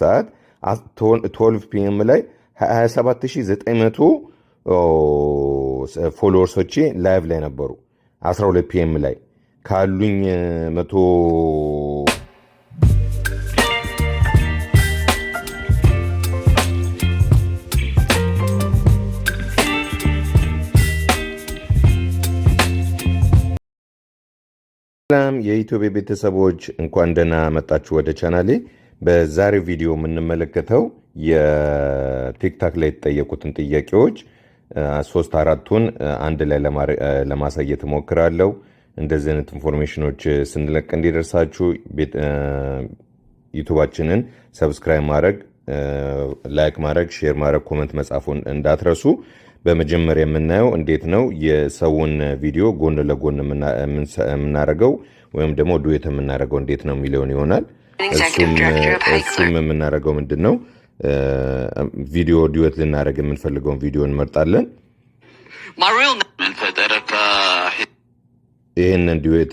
ሰዓት 12 PM ላይ 27900 followers ኦቼ live ላይ ነበሩ። 12 PM ላይ ካሉኝ መቶ። ሰላም የኢትዮጵያ ቤተሰቦች፣ እንኳን ደህና መጣችሁ ወደ ቻናሌ። በዛሬው ቪዲዮ የምንመለከተው የ TikTok ላይ የተጠየቁትን ጥያቄዎች ሶስት አራቱን አንድ ላይ ለማሳየት እሞክራለሁ። እንደዚህ አይነት information ኖች ስንለቅ እንዲደርሳችሁ YouTube ኣችንን subscribe ማድረግ፣ like ማድረግ፣ share ማድረግ፣ comment መጻፉን እንዳትረሱ። በመጀመሪያ የምናየው እንዴት ነው የሰውን ቪዲዮ ጎን ለጎን የምናደርገው ወይም ደግሞ duet የምናደርገው እንዴት ነው የሚለውን ይሆናል። እሱም የምናደርገው ምንድን ነው፣ ቪዲዮ duet ልናደርግ የምንፈልገውን ቪዲዮ እንመርጣለን። ይህንን duet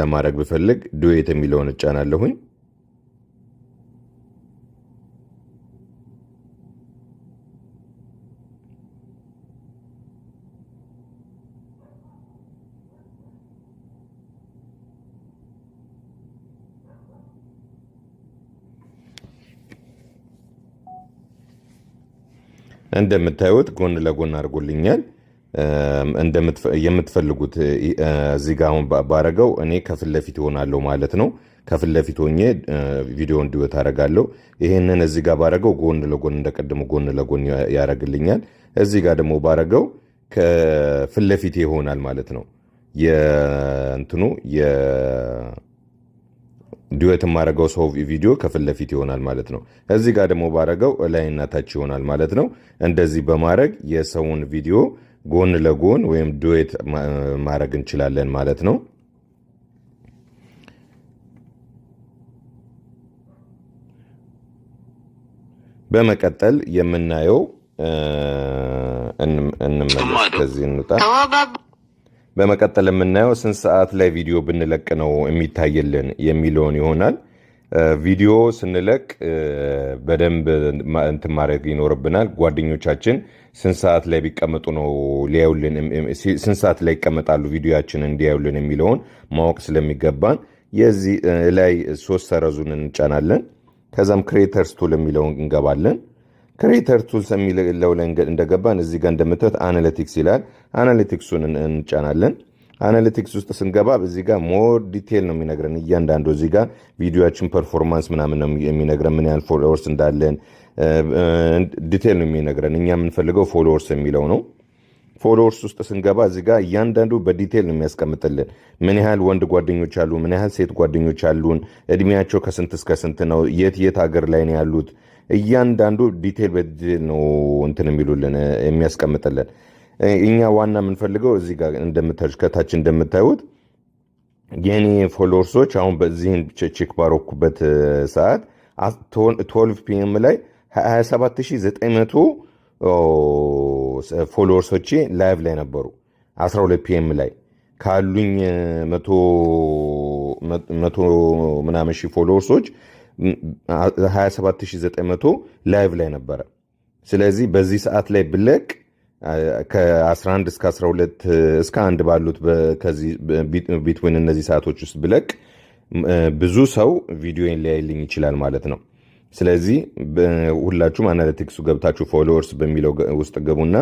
ለማድረግ ብፈልግ duet የሚለውን እጫናለሁኝ። እንደምታዩት ጎን ለጎን አድርጎልኛል። የምትፈልጉት እዚህ ጋ አሁን ባረገው እኔ ከፊት ለፊት ይሆናለሁ ማለት ነው። ከፊት ለፊት ሆኜ ቪዲዮን duet አደርጋለሁ። ይሄንን እዚህ ጋር ባረገው ጎን ለጎን እንደቀድሞ ጎን ለጎን ያደርግልኛል። እዚህ ጋር ደግሞ ባረገው ከፊት ለፊት ይሆናል ማለት ነው። የእንትኑ duet የማረገው ሰው ቪዲዮ ከፊት ለፊት ይሆናል ማለት ነው። እዚህ ጋር ደግሞ ባረገው እላይና ታች ይሆናል ማለት ነው። እንደዚህ በማድረግ የሰውን ቪዲዮ ጎን ለጎን ወይም duet ማድረግ እንችላለን ማለት ነው። በመቀጠል የምናየው እንመለስ፣ ከዚህ እንውጣ። በመቀጠል የምናየው ስንት ሰዓት ላይ ቪዲዮ ብንለቅ ነው የሚታይልን የሚለውን ይሆናል። ቪዲዮ ስንለቅ በደንብ እንትን ማድረግ ይኖርብናል። ጓደኞቻችን ስንት ሰዓት ላይ ቢቀመጡ ነው ሊያዩልን፣ ስንት ሰዓት ላይ ይቀመጣሉ ቪዲዮያችንን እንዲያዩልን የሚለውን ማወቅ ስለሚገባን የዚህ ላይ ሶስት ሰረዙን እንጫናለን። ከዛም creators tool የሚለውን እንገባለን። Creator tools የሚለው ላይ እንደገባን እዚህ ጋር እንደምታዩት analytics ይላል። Analytics ኡን እንጫናለን። Analytics ውስጥ ስንገባ እዚህ ጋር more detail ነው የሚነግረን። እያንዳንዱ እዚህ ጋር ቪዲዮችን performance ምናምን ነው የሚነግረን፣ ምን ያህል followers እንዳለን detail ነው የሚነግረን። እኛ የምንፈልገው followers የሚለው ነው። Followers ውስጥ ስንገባ እዚህ ጋር እያንዳንዱ በ detail ነው የሚያስቀምጥልን። ምን ያህል ወንድ ጓደኞች አሉ፣ ምን ያህል ሴት ጓደኞች አሉን፣ እድሜያቸው ከስንት እስከ ስንት ነው፣ የት የት ሀገር ላይ ነው ያሉት፣ እያንዳንዱ detail በ detail ነው እንትን የሚሉልን የሚያስቀምጥልን። እኛ ዋና የምንፈልገው እዚህ ጋር እንደምታዩት ከታች እንደምታዩት የኔ followers ኦች አሁን በዚህን check ባረኩበት ሰዓት 12 PM ላይ 27900 followers ኦቼ live ላይ ነበሩ። 12 PM ላይ ካሉኝ መቶ ምናምን ሺህ followers ኦች 27900 live ላይ ነበረ። ስለዚህ በዚህ ሰዓት ላይ ብለቅ ከ11 እስከ 12 እስከ 1 ባሉት ከዚህ between እነዚህ ሰዓቶች ውስጥ ብለቅ ብዙ ሰው ቪዲዮን ሊያይልኝ ይችላል ማለት ነው። ስለዚህ ሁላችሁም analytics ኡ ገብታችሁ followers በሚለው ውስጥ ገቡና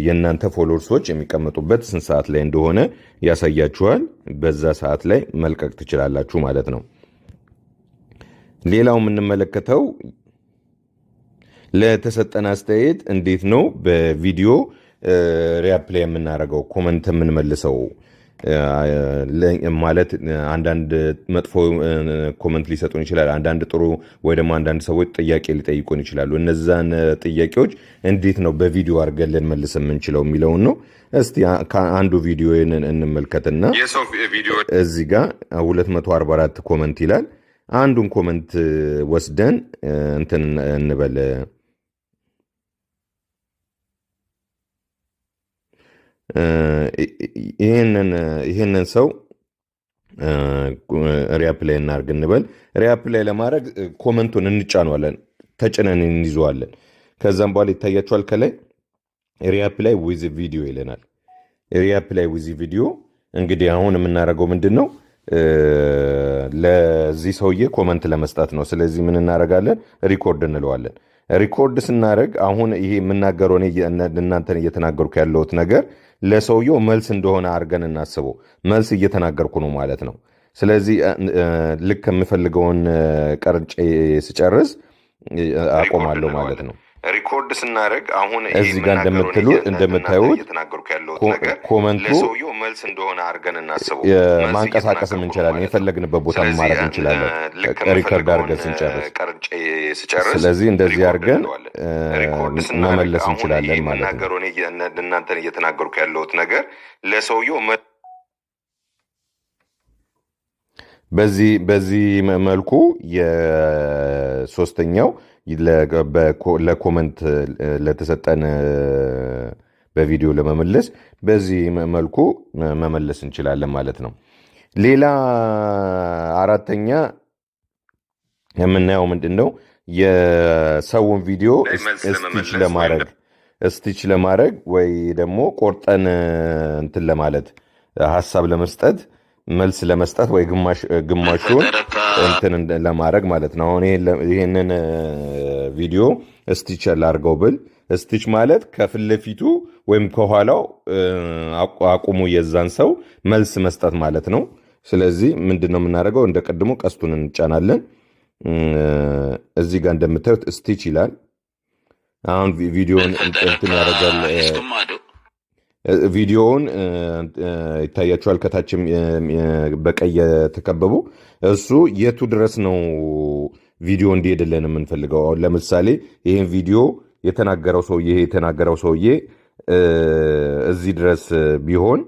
የእናንተ followers ኦች የሚቀመጡበት ስንት ሰዓት ላይ እንደሆነ ያሳያችኋል። በዛ ሰዓት ላይ መልቀቅ ትችላላችሁ ማለት ነው። ሌላው የምንመለከተው ለተሰጠን አስተያየት እንዴት ነው በቪዲዮ reply የምናደርገው፣ comment የምንመልሰው፣ ማለት አንዳንድ መጥፎ comment ሊሰጡን ይችላል። አንዳንድ ጥሩ ወይ ደግሞ አንዳንድ ሰዎች ጥያቄ ሊጠይቁን ይችላሉ። እነዛን ጥያቄዎች እንዴት ነው በቪዲዮ አድርገን ልንመልስ የምንችለው የሚለውን ነው። እስቲ ከአንዱ ቪዲዮ እንመልከትና እዚህ ጋር 244 comment ይላል። አንዱን comment ወስደን እንትን እንበል። ይህንን ሰው Reply እናርግ እንበል። Reply ለማድረግ comment ኡን እንጫነዋለን፣ ተጭነን እንይዘዋለን። ከዛም በኋላ ይታያችኋል ከላይ reply with video ይለናል። Reply with video እንግዲህ አሁን የምናደርገው ምንድን ነው? ለዚህ ሰውዬ comment ለመስጠት ነው። ስለዚህ ምን እናደርጋለን? Record እንለዋለን። Record ስናደርግ አሁን ይሄ የምናገረው እኔ እናንተን እየተናገርኩ ያለሁት ነገር ለሰውየው መልስ እንደሆነ አድርገን እናስበው። መልስ እየተናገርኩ ነው ማለት ነው። ስለዚህ ልክ የምፈልገውን ቀርጬ ስጨርስ አቆማለሁ ማለት ነው። Record ስናደርግ አሁን እዚህ ጋር እንደምትሉ እንደምታዩት comment ኡ ለሰውየው መልስ እንደሆነ አድርገን እናስበው። ማንቀሳቀስም እንችላለን። የፈለግንበት ቦታ ማድረግ እንችላለን። Record አድርገን ስንጨርስ። ቀርጬ ስጨርስ ስለዚህ እንደዚህ አድርገን መመለስ እንችላለን ማለት ነው። እናንተን እየተናገርኩ ያለሁት ነገር ለሰውየው በዚህ መልኩ የሶስተኛው ለ comment ለተሰጠን በቪዲዮ ለመመለስ በዚህ መልኩ መመለስ እንችላለን ማለት ነው። ሌላ አራተኛ የምናየው ምንድን ነው? የሰውን ቪዲዮ stitch ለማድረግ ወይ ደግሞ ቆርጠን እንትን ለማለት፣ ሀሳብ ለመስጠት፣ መልስ ለመስጠት ወይ ግማሹን እንትን ለማድረግ ማለት ነው። አሁን ይሄንን ቪዲዮ stitch ላድርገው ብል stitch ማለት ከፊት ለፊቱ ወይም ከኋላው አቁሙ የዛን ሰው መልስ መስጠት ማለት ነው። ስለዚህ ምንድን ነው የምናደርገው? እንደ ቅድሙ ቀስቱን እንጫናለን። እዚህ ጋር እንደምታዩት stitch ይላል። አሁን ቪዲዮን እንትን ያደርጋል። ቪዲዮውን ይታያችኋል። ከታችም በቀይ የተከበቡ እሱ የቱ ድረስ ነው ቪዲዮ እንዲሄድልን የምንፈልገው? አሁን ለምሳሌ ይህን ቪዲዮ የተናገረው ሰውዬ እዚህ ድረስ ቢሆን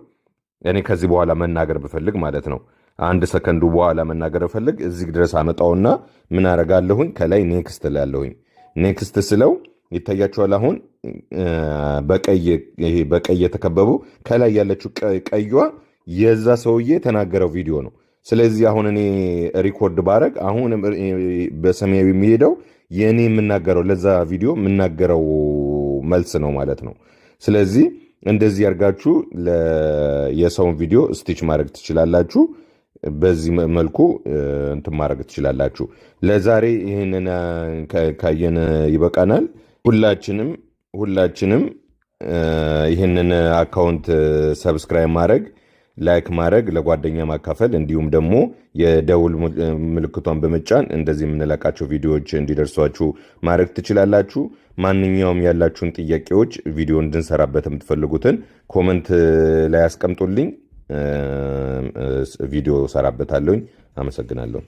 እኔ ከዚህ በኋላ መናገር ብፈልግ ማለት ነው፣ 1 ሰከንዱ በኋላ መናገር ብፈልግ እዚህ ድረስ አመጣውና ምን አረጋለሁኝ? ከላይ next እላለሁኝ። Next ስለው ይታያችኋል። አሁን በቀይ ይሄ በቀይ የተከበቡ ከላይ ያለችው ቀይዋ የዛ ሰውዬ የተናገረው ቪዲዮ ነው። ስለዚህ አሁን እኔ record ባረግ አሁን በሰማያዊ የሚሄደው የእኔ የምናገረው ለዛ ቪዲዮ የምናገረው መልስ ነው ማለት ነው። ስለዚህ እንደዚህ ያርጋችሁ የሰውን ቪዲዮ stitch ማድረግ ትችላላችሁ። በዚህ መልኩ እንትን ማድረግ ትችላላችሁ። ለዛሬ ይህንን ካየን ይበቃናል። ሁላችንም ይህንን account subscribe ማድረግ፣ like ማድረግ፣ ለጓደኛ ማካፈል እንዲሁም ደግሞ የደውል ምልክቷን በመጫን እንደዚህ የምንለቃቸው ቪዲዮዎች እንዲደርሷችሁ ማድረግ ትችላላችሁ። ማንኛውም ያላችሁን ጥያቄዎች፣ ቪዲዮ እንድንሰራበት የምትፈልጉትን comment ላይ አስቀምጡልኝ። ቪዲዮ ሰራበታለሁኝ። አመሰግናለሁ።